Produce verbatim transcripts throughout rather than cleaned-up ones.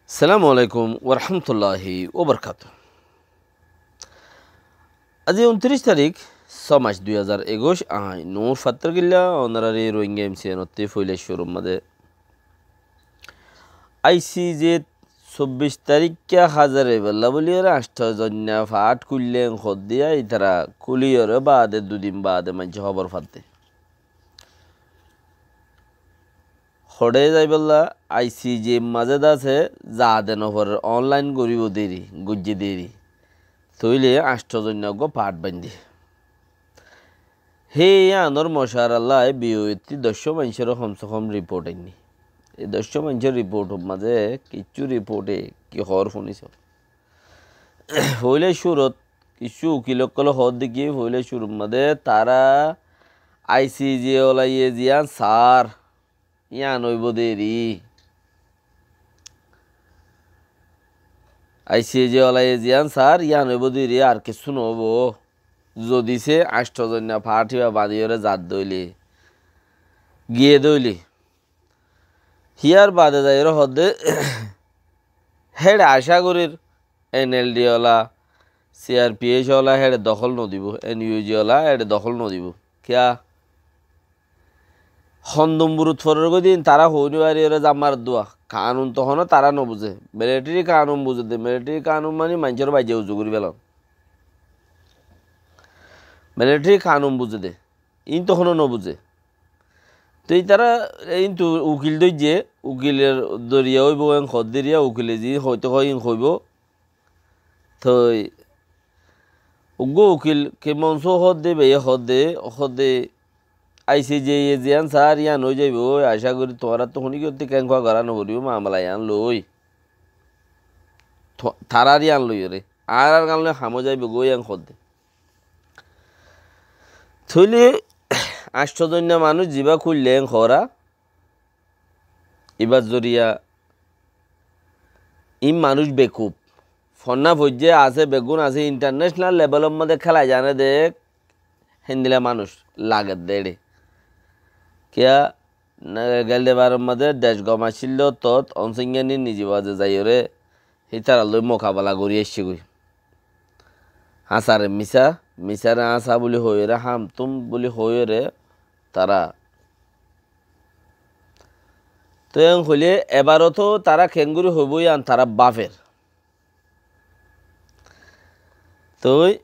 Assalamu alaikum warahmatulláhi wabarakátuhu. Aijja untiric tarík, só mac, dui házar ekuic, añí Nur Fattor Killa, onoráre Rohingya M C N ottú foila cúrur mazé I C J t sobbic taríkka házir óibolla bóli ore añctho zoinna fath kúilleyé hoódde, ítara kúli ore baade dui din baade maincé hóbor fadde. Hoçé zaibolla I C J mazé de asé, zade noforer, online goríbo deri, goijjé deri. Tóile añctho zoinna uggúa fath baindé. Hé yíanor mocawarallá B O A ttú doccwá maincóre hom se hom riport ainné. E doccwá maincór riport mazé kiccú riporte ki hoór fúniso. Foila cúrut kiccú ukil ókkole hoódde ki, foila cúrur mazé tará I C J olaye ziyán saár, yían óibo deri. I C J olaye ziyán saár, yían óibo deri, ar kessú noóibo. Zodi se añctho zoinna fath íba bañdí ore zadde óile, giyé de óile. Híyar baade zai ore hoódde, héçe acá gorír N L D ola, C R P F ola héçe dohól nodibo, N U G ola héçe dohól nodibo. Kiyá? Hondun burut forer goi din tará hoói no fari ore zammarar dua. Kanun tohóno tará nobuzé. Militeri kanun buzé de. Militeri kanun mani maincór baijja uzu gorí felon. Militeri kanun buzé de. Iín tohóno nobuzé. Toi tará iíntu ukil dóijje, ukiler doriya óibo en hoódde riya, ukile ziín hoóite hoó iín hoóibo. Toi uggúa ukil ke Monsur hoódde, beiye hoódde, hoódde I C J ye ziyán saár yían ói zaiboi, acá gorí tuáñráttu honíkiyottú kenkua gorá noforibó mamela yían loi. Tarár yían loiyóre añárar gán loi ham ói zaibogói yían hoódde. Tóile añctho zoinna manúic zibá kúille en hoóra, ibar zoriya iín manúic bekuf. Fonná foijjé asé, beggún asé, intarnecenal levelor mazé kélai zane de héndilla manúic lagedde éçe. Kiyá, gelde baror mazé dec gom accíl de ottót Onsingyani nizi bazé zaiyóre hítarar loi mukabela gorí aiccégoi. Háñsare misá, misáre háñsa buli hoiyóre, ham tum buli hoiyóre tará. Toi en hoilé ebaró to tará keéngorí hoibó yían tará báfer. Toi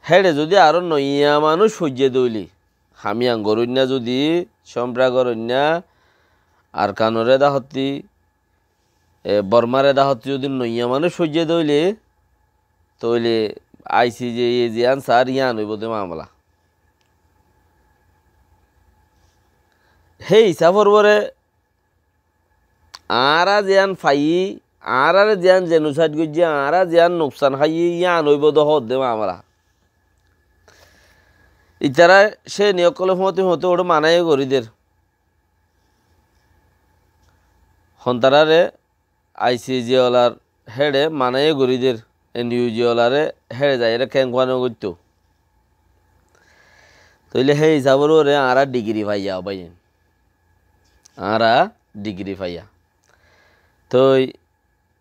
héçe zodi aró noiya manúic foijjé de óile, ham yían goróinna zodi, cómfra goróinna, Arkanor edahottí, e, Bormar edahottí zodi noiya manúic foijjé de óile, tóile I C J ye ziyán saár yían óibo de mamela. Hé hisáfor uore añára ziyán faiyí, añáráre ziyán jenosaid goijjé, añára ziyán nuksan háiyi, yían óibo de hoódde mamela. Itará céni ókkole fúañti fúañti uore manaiye gorí der. Hontaráre I C J olar héçe manaiye gorí der, N U G olaré héçe zaiyóre keénkuwa nogoittó. Tóile hé hisáfor uore añára dhigiri faiya, báiyain. Añára dhigiri faiya. Toi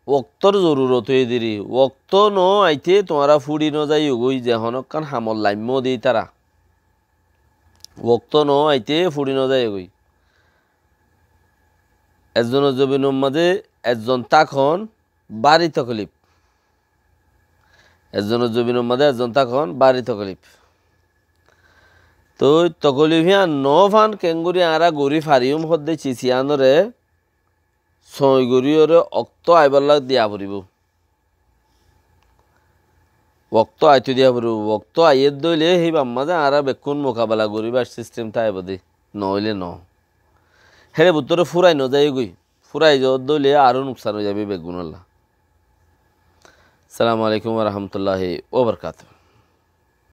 woktór zorurot óiye deri, woktó no aite tuáñra fúçi nozaiyogói, ze honókkan hamot laimmó de ítara. Woktó no aite fúçi nozaiyogói. Ezzonor zobinor mazé ezzon tákon bári tokolif. Ezzonor zobinor mazé ezzon tákon bári tokolif. Toi tokolif yían no fán keéngorí añára gorí fariyúm hoódde cis yíanoré soói goríyoré októ aibólla diya foribó. Októ aitó diya foribó. Októ aiyér dóile híbar mazé añára bekkún mukabela goríbar sistem táibo de. Noóile noó. Héçe bútore fúrai nozaiyógoi. Fúrai zoór dóile aró nuksan ói zaibói beggúnolla. Assalamu alaikum warahmatulláhi wabarakátuhu.